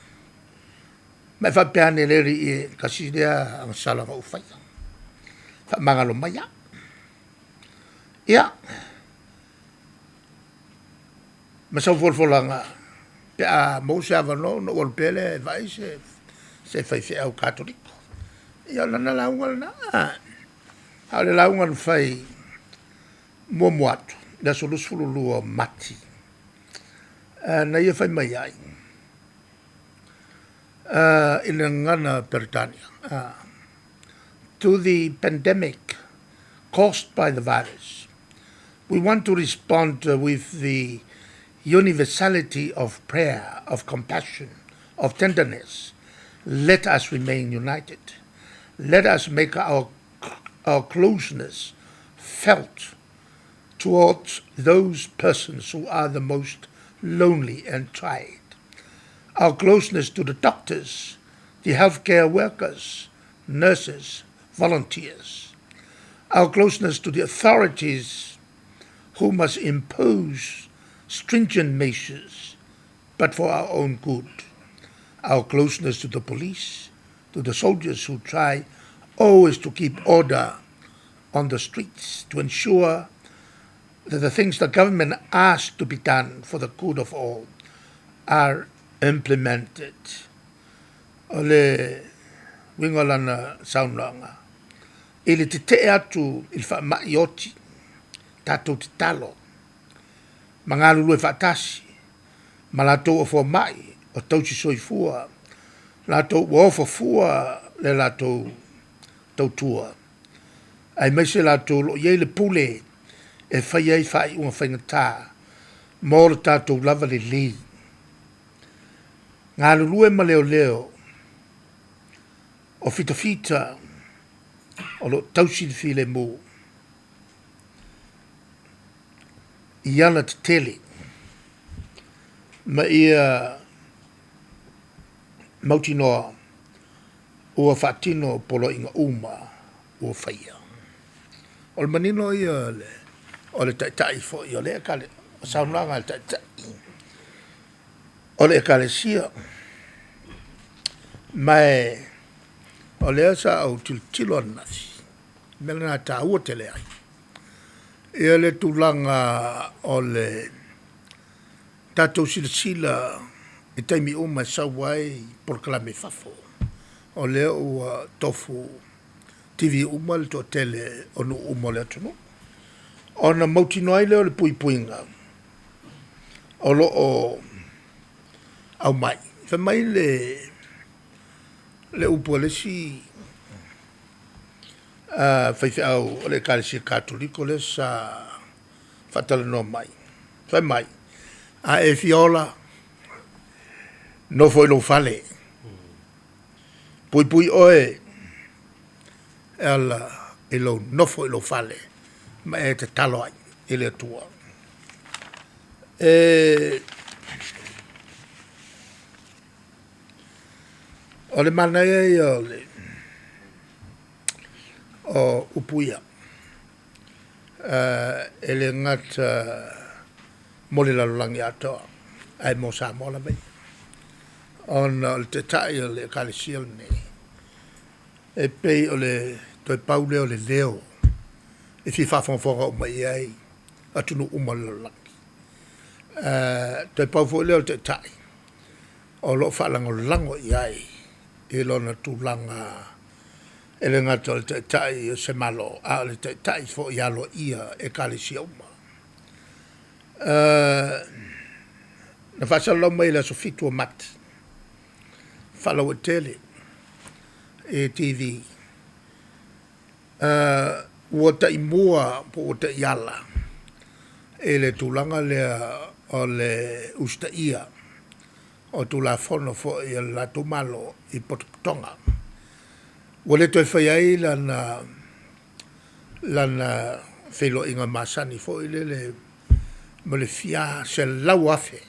ma e faapea ane, le Alii e, tasi lea agasala na ou faia, faamagalo mai au. Ia, ma sau folafolaga pe a maua se avanoa ona ou alu pea lea e vaai se faifeau Katoliko. Ia o lana lauga lena, a o le lauga na fai muamua atu i le aso 22 o Mati, na ia fai mai ai, i le gagana Peretania, to the pandemic caused by the virus, we want to respond with the universality of prayer, of compassion, of tenderness. Let us remain united. Let us make our, our closeness felt towards those persons who are the most lonely and tried. Our closeness to the doctors, the healthcare workers, nurses, volunteers. Our closeness to the authorities who must impose stringent measures, but for our own good. Our closeness to the police, to the soldiers who try always to keep order on the streets, to ensure that the things the government asks to be done for the good of all are implemented. O le uiga o lana saunoaga, i le tetee atu i le faamai oti, tatou tatalo ma galulue faatasi ma latou o fomai, o tausi soifua, latou ua ofo fua le latou tautua, aemaise latou o lo o i ai le pule e faia ai faaiuga faigata mo le tatou lava lelei. Galulue ma leoleo o fitafita o lo o tausi le filemu i ala tetele ma ia mautinoa ua faatino poloaiga uma ua faia. O le manino ia o le taitai foi o le saunoaga a le taitai o le Ekalesia. Ma o lea sa ou tilotilo ananafi, o le mea lena e taua tele ai ia le tulaga o le tatou silasila i taimi uma e sau ai polokalame i fafo. O lea ua tofu TV uma le toatele o nuu uma o le atunuu, ona mautinoa ai lea o le puipuiga o lo o aumai. Fai mai le upu a le isi faifeau o le Ekalesia Katoliko lea sa faatalanoa mai, fai mai, a e fia ola, nofo i lou fale, puipui oe e ala i lou nofo i lou fale ma e tatalo ai i le Atua. E o le manaia ia o le o upu ia, e le gata mo le lalolagi atoa, ae mo Samoa lava ia. Ona o le Taitai o le Ekalesia lenei, e pei o le toe pau lea o le leo e fia faafogafoga uma i ai atunuu uma o le lalolagi. Toe pau foi lea o le Taitai o lo o faalagolago i ai i lona tulaga e le gata o le Taitai o se Malo, a o le Taitai foi aloaia Ekalesia uma. Na faasalalau mai i le aso 7 o Mati faalauaitele. i TV. Ua taimua po ua taiala i le tulaga lea o le usitaia o Tulafono foi a le latou Malo i potopotoga. Ua le toe faia ai lana lana feiloaiga masani foi lele ma le fia 100,000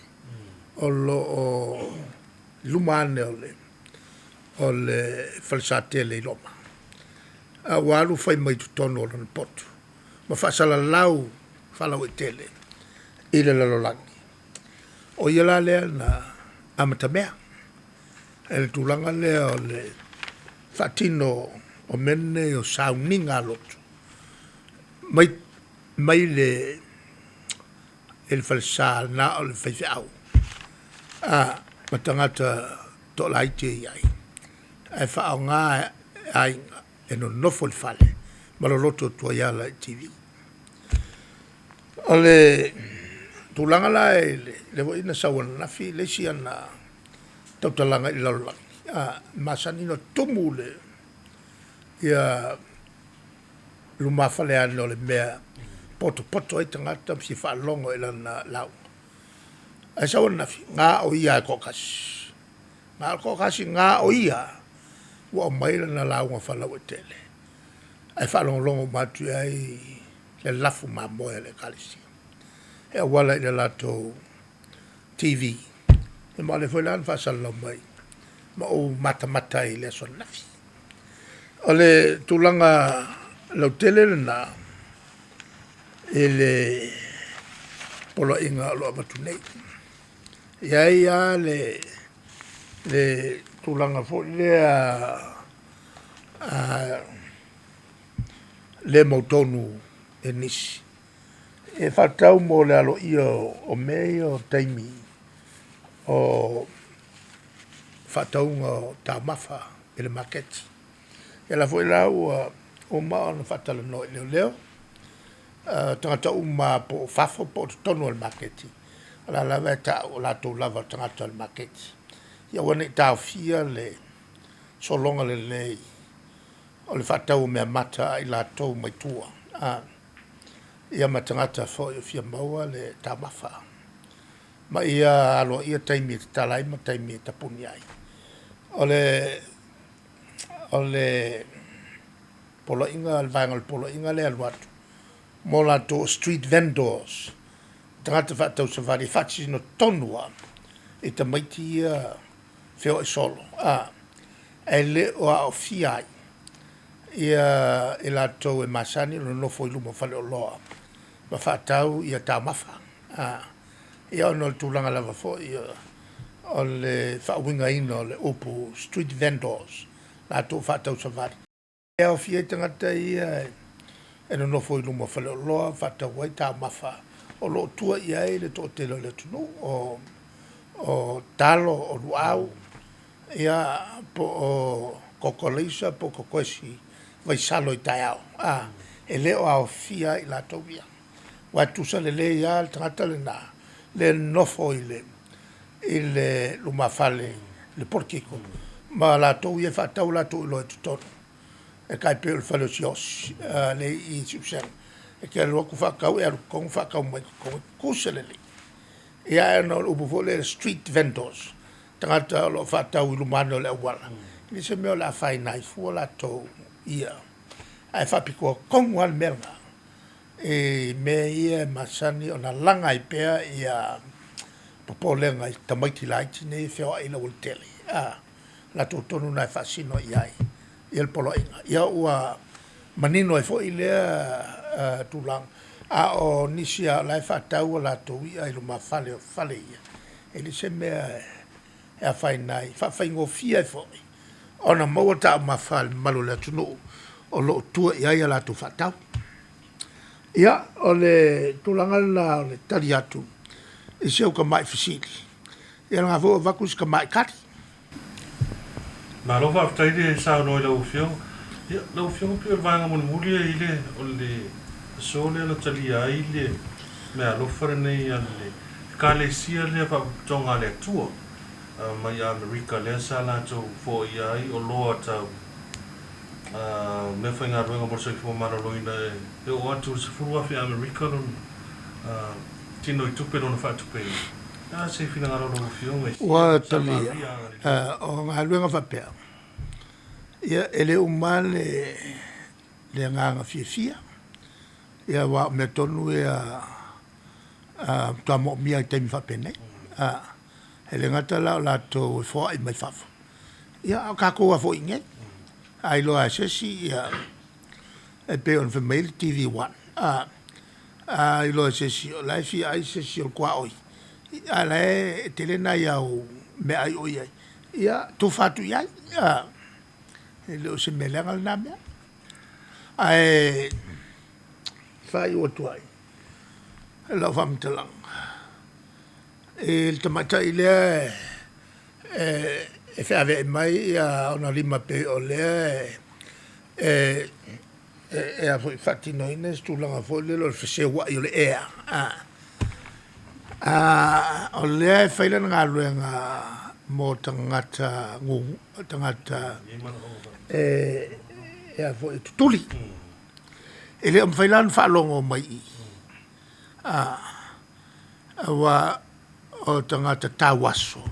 o lo o i luma ane o le falesatele i Roma. A ua alu fai mai totonu o lona potu ma faasalalau faalauaitele i le lalolagi. O ia la lea na amatamea i le tulaga lea o le faatino o mea nei o sauniga a lotu mai mai le i le falesa na o le faifeau ma tagata toalaiti e i ai, ae faaaoga e aiga e nonofo i le fale ma loloto atu ai lava i TV. O le tulaga la i le lea foi na sau ananafi le isi ana tautalaga i le lalolagi, e masani ona tumu le ia lumafale ane o le mea e potopoto ai tagata ma fia faalogo i lana lauga. Ae sau ananafi, na o ia lava e toatasi. Na o le toatasi, na o ia ua aumai lana lauga faalauaitele, ae faalogologo uma atu i ai le lafu mamoe a le Ekalesia e auala i le latou TV. Ia ma o lea foi la na faasalalau mai ma ou matamata ai i le aso ananafi. O le tulaga lautele lena i le poloaiga o lo o avatu nei. E i ai lava le tulaga foi lea le mautonu e nisi e faatatau mo le aloaia o mea ia o taimi o faatauga o taumafa i le maketi. Ia la foi la ua uma ona faatalanoa i leoleo, tagata uma lava po o fafo po o totonu o le maketi, o la lava e tau o latou lava o tagata o le maketi, ia aua ne i taofia le sologa lelei o le faatau o meamata a i latou mai tua, ia ma tagata foi e fia maua le taumafa, ma ia aloaia taimi e tatala ai ma taimi e tapuni ai. O le poloaiga, le vaega o le poloaiga lea e alu atu mo latou o street vendors, tagata faatau savali e faatino tonu lava i tamaiti ia feoai solo, ae le o aofia ai ia i latou e masani ona nonofo i luma o faleoloa ma faatau ia taumafa. Ia ona o le tulaga lava foi o le faauigaina o le upu street vendors, latou faatau savali. E aofia ai tagata ia e nonofo i luma o faleoloa faatau ai taumafa o lo o tua i ai le toatele o le atunuu, o talo, o luau, ia po o koko alaisa po o kokoesi vaisalo i taeao, e le o aofia ai i latou ia. Aua e tutusa lelei lava le tagata lena lea e nonofo i le lumafale i le polokiko ma latou ia e faatau a latou oloa i totonu, e tai pei o le fale o Siaosi lea e i Siusega, e te alu atu faatau e alu i totonu faatau mai i totonu, e tutusa lelei. Ia ae ona o le upu foi lea street vendors, tagata o lo o faatau i luma ane o le auala, e le o se mea o le a afaina ai fua latou ia, ae faapitoa tonu lava le mea lena i mea ia e masani ona laga ai pea ia popolega i tamaiti laiti nei e feoai i le aualatele, o latou tonu na e faasino i ai le poloaiga. Ia ua manino ai foi lea tulaga, a o nisi lava o la e faatau a latou i'a i lumafale o fale ia, e leai se mea e afaina ai, e faafaigofie ai foi ona maua taumafa a le mamalu o le atunuu o lo o tua i ai a latou faatau. Ia, o le tulaga lena o le tali atu i si au tamai fesili, ia o lena foi ua avatu si tamai tali. Malo faafetai le saunoa i lau Afioga. Ia, lau Afioga pei o le vaega mulimuli e i le, o le aso lea na talia ai le meaalofa lenei a le Ekalesia lea Faapotopotoga a le Atua mai Amerika lea sa latou foaia ai oloa tau. Meafaigaluega mo le soifua maloloina e oo atu i le 10,000 Amerika lona tino i tupe lona faatupeina. O le a se finagalo o lau Afioga i Ua talia, o galuega faapea, ia e le uma lava le le agaga fiafia, ia aua o mea tonu ia a matua moomia i taimi faapenei. E le gata la o latou e foai mai fafo, ia a o tatou lava foi i inei. A iloa lava e se isi ia e pei ona fai mai ai le TV1, a, a iloa e se isi o la e fia ai se isi o le tuaoi, a o la e tele nai au meaai o i ai, ia tufa atu i ai, a, e le o se mea leaga lena mea. Ae faaiu atu ai lau faamatalaga, i le tamaitai lea e feaveai mai ona lima pei o lea e faatinoina se tulaga foi lele o le feseuai o le ea, o lea e fai lana galuega mo tagata tagata e tutuli. E le o mafai la ona faalogo mai i i, aua o tagata tauaso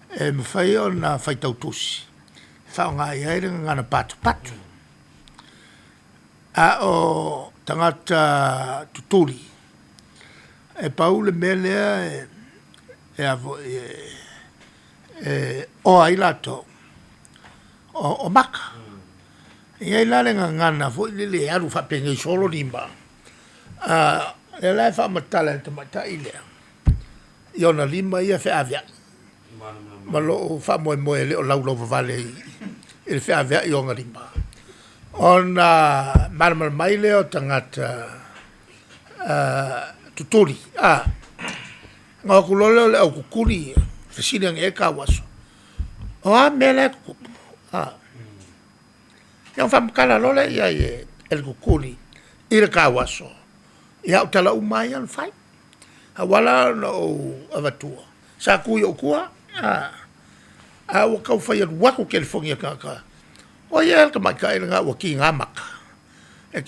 e mafai ona faitau tusi e faaaoga i ai le gagana patupatu. A o tagata tutuli, e pau le mea lea e a foi e oa ai latou, o maka. E i ai la le gagana foi lele e alu faapenei solo lima, lea la e faamatala e le tamaitai lea i ona lima ia e feaveai, ma lou faamoemoe e le o laulauvavale i le feaveai o ona lima, ona malamalama ai lea o tagata tutuli, ona o atu loa lea o le aututuli ia, fesili ane i ai le tauaso, o a mea la e tutupu? Ia ona faamatala loa lea i ai e le tutuli i le tauaso ia au tala uma lava ia na fai. Ae ua ala la ona ou avatua, sa tu i ou tua, ae ua tau fai alu atu telefoni a tagata, o ai ea le tamaitai lena ua tiga maka?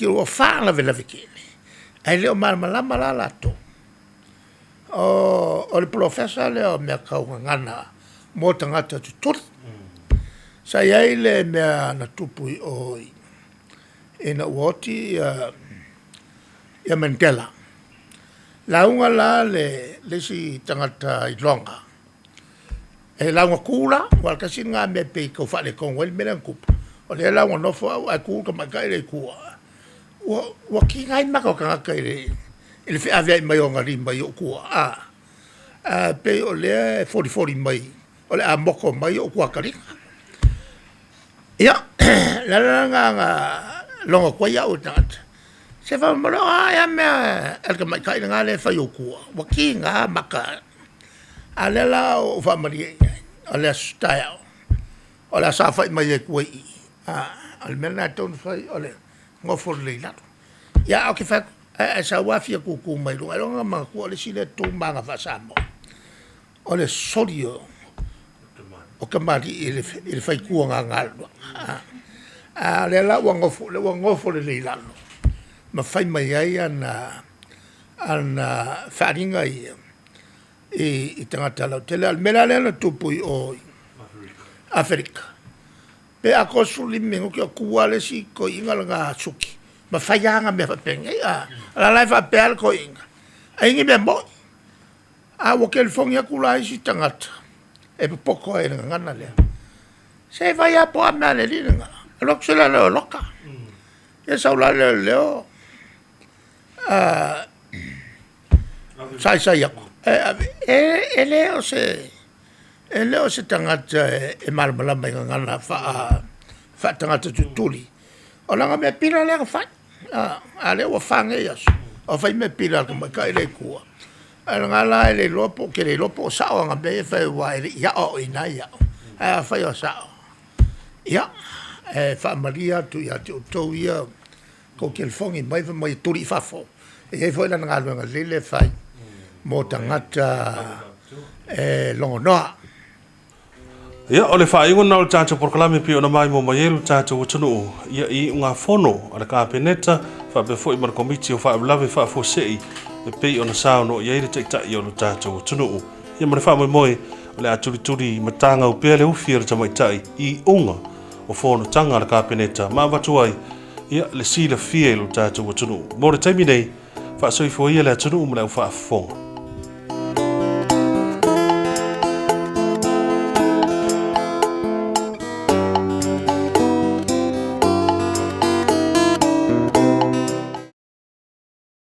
Ua faalavelave tele, ae le o malamalama la latou. O le polofesa lea o mea tau gagana mo tagata tutuli. Sa i ai le mea na tupu i o ina ua oti ia Mandela, lauga la le isi tagata iloga, e lauga tu la, aua o le tasi lena mea e pei e tau faaletonu ai le mea lea na tupu, o lea e lauga nofo au ae tu le tamaitai lea i tua. Ua tiga ai maka o tagata i le feaveai mai o ona lima i ou tua, ae pei o lea e folifoli mai o le a moto mai ou tuataliga. Ia, o le ala la lena na logo atu ai au e tagata, se faamolemole o a ea mea a le tamaitai lena lea e fai i ou tua, ua tiga maka. A o lea la ua ou faamalie i ai, o le aso taeao o le a saofai mai ai i tua i i, o le mea lena e tatau ona fai o le nofo lelei i lalo. Ia ae ou te fai atu, a e sau lava fia tutu mai luga, ailoga na manatua o le isi lea tu ma aga faa-Samoa, o le soli o tamalii i le faitu o galuega. A o lea la ua nofo, lea ua nofo lelei i lalo ma fai mai ai ana faaaliga ia i tagata lautele. A o le mea la lea na tupu i o i Aferika, pe atoa le 15 minute o tu lava le isi toeaina lena suki ma fai lava ana mea faapenei. O la e faapea lava le toeaina, ai ni mea moni. A ua telefoni atu la isi tagata e popoto ai i le gagana lea, se vaai lava po o a mea a le alii lena, alu atu se leoleo e loka. Ia sau la le leoleo saisai atu, e le o se e le o se tagata e malamalama i gagana faa-tagata tutuli. O lana mea pila lea na fai, a o lea ua fa nei aso o fai mea pila a le tamaitai lea i tua. Ae o lena la e le iloa po, ou te le iloa po o sao ana mea ia e fai aua e le i aoaoina ai au, ae afai o sao, ia, e faamalie atu ia te outou ia tou telefoni mai fai mai e tuli i fafo, e i ai foi lana galuega lelei lea e fai mo tagata e logonoa. Ia, o le faaiuga lena o le tatou polokalame pei ona maimoa mai ai lo tatou atunuu, ia, i iugafono a le Kapeneta faapea foi ma le Komiti o Faalavelave Faafuasei e pei ona saunoa i ai le Taitai o lo tatou atunuu. Ia ma le faamoemoe o le a tulituli matagau pea le ufi a le tamaitai i iuga o fonotaga a le Kapeneta ma avatu ai, ia, le silafia i lo tatou atunuu. Mo le taimi nei, faasoifua ia le atunuu ma le au faafofoga.